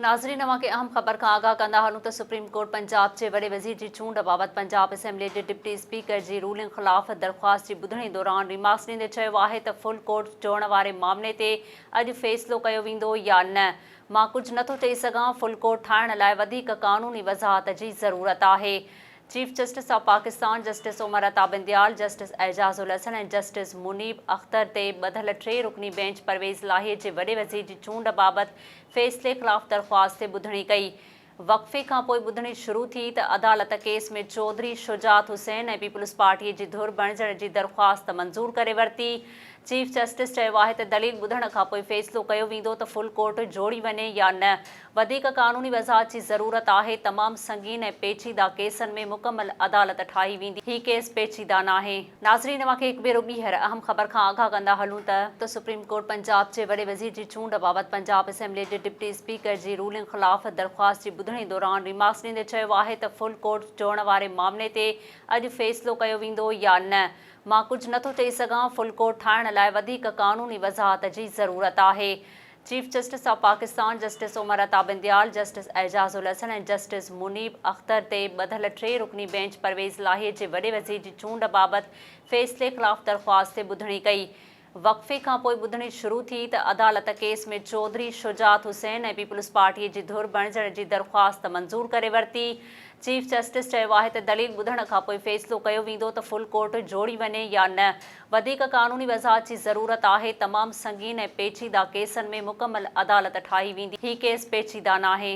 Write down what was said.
ناظرين اوهان کي اهم خبر کان آگاهه ڪندا هلون ته سپريم ڪورٽ پنجاب جي وڏي وزير جي چونڊ بابت پنجاب اسيمبلي جي ڊپٽي اسپيڪر جي رولنگ خلاف درخواست جي ٻڌڻي دوران ريمارڪس ڏيندي چيو آهي ته فل ڪورٽ جوڙڻ واري معاملي تي اڄ فيصلو ڪيو ويندو يا نه مان ڪجهه نٿو چئي سگهان، فل ڪورٽ ٺاهڻ لاء وڌيڪ قانوني وضاحت جي ضرورت آهي. Chief justice of Pakistan justice Umar Ata Bandial, justice Ijaz ul Ahsan ۽ justice Munib Akhtar تي ٻڌل ٽي رڪني بينچ پرويز الاهي جي وڏي وزير جي چونڊ بابت فيصلي خلاف درخواست تي ٻڌڻي ڪئي. وقفي کانپوء ٻڌڻي شروع ٿي ته عدالت ڪيس ۾ چوڌري شجاعت حسين ۽ پيپلز پارٽي جي ڌر بڻجڻ جي درخواست منظور ڪري ورتي. چيف جسٽس چيو آهي ته دليل ٻڌڻ کانپوء فيصلو ڪيو ويندو ته فل ڪورٽ جوڙي وڃي يا نه، وڌيڪ قانوني وضاحت جي ضرورت آهي، تمام سنگين ۽ پيچيده ڪيسن ۾ مڪمل عدالت ٺاهي ويندي، هي ڪيس پيچيده ناهي. ناظرين اوهان کي هڪ ڀيرو ٻيهر اهم خبر کان آگاهه ڪندا هلون ته. ته سپريم ڪورٽ پنجاب جي وڏي وزير جي چونڊ بابت پنجاب اسيمبلي جي ڊپٽي اسپيڪر جي رولنگ خلاف درخواست جي ٻڌڻي دوران ريمارڪس ڏيندي چيو آهي ته فل ڪورٽ جوڙڻ واري معاملي تي اڄ فيصلو ڪيو ويندو يا نه مان ڪجهه نٿو چئي سگهان، فل ڪورٽ ٺاهڻ لاء وڌيڪ قانوني وضاحت جي ضرورت آهي. Chief justice of Pakistan justice Umar Ata Bandial, justice Ijaz ul Ahsan ۽ justice Munib Akhtar تي ٻڌل ٽي رڪني بينچ پرويز الاهي جي وڏي وزير جي چونڊ بابت فيصلي خلاف درخواست تي ٻڌڻي ڪئي. وقفي کانپوء ٻڌڻي شروع ٿي ته عدالت ڪيس ۾ چوڌري شجاعت حسين ۽ پيپلز پارٽي جي ڌر بڻجڻ جي درخواست منظور ڪري ورتي. چيف جسٽس چيو آهي ته دليل ٻڌڻ کانپوء فيصلو ڪيو ويندو ته فل ڪورٽ جوڙي وڃي يا نه، وڌيڪ قانوني وضاحت جي ضرورت آهي، تمام سنگين ۽ پيچيده ڪيسن ۾ مڪمل عدالت ٺاهي ويندي، هي ڪيس پيچيده ناهي.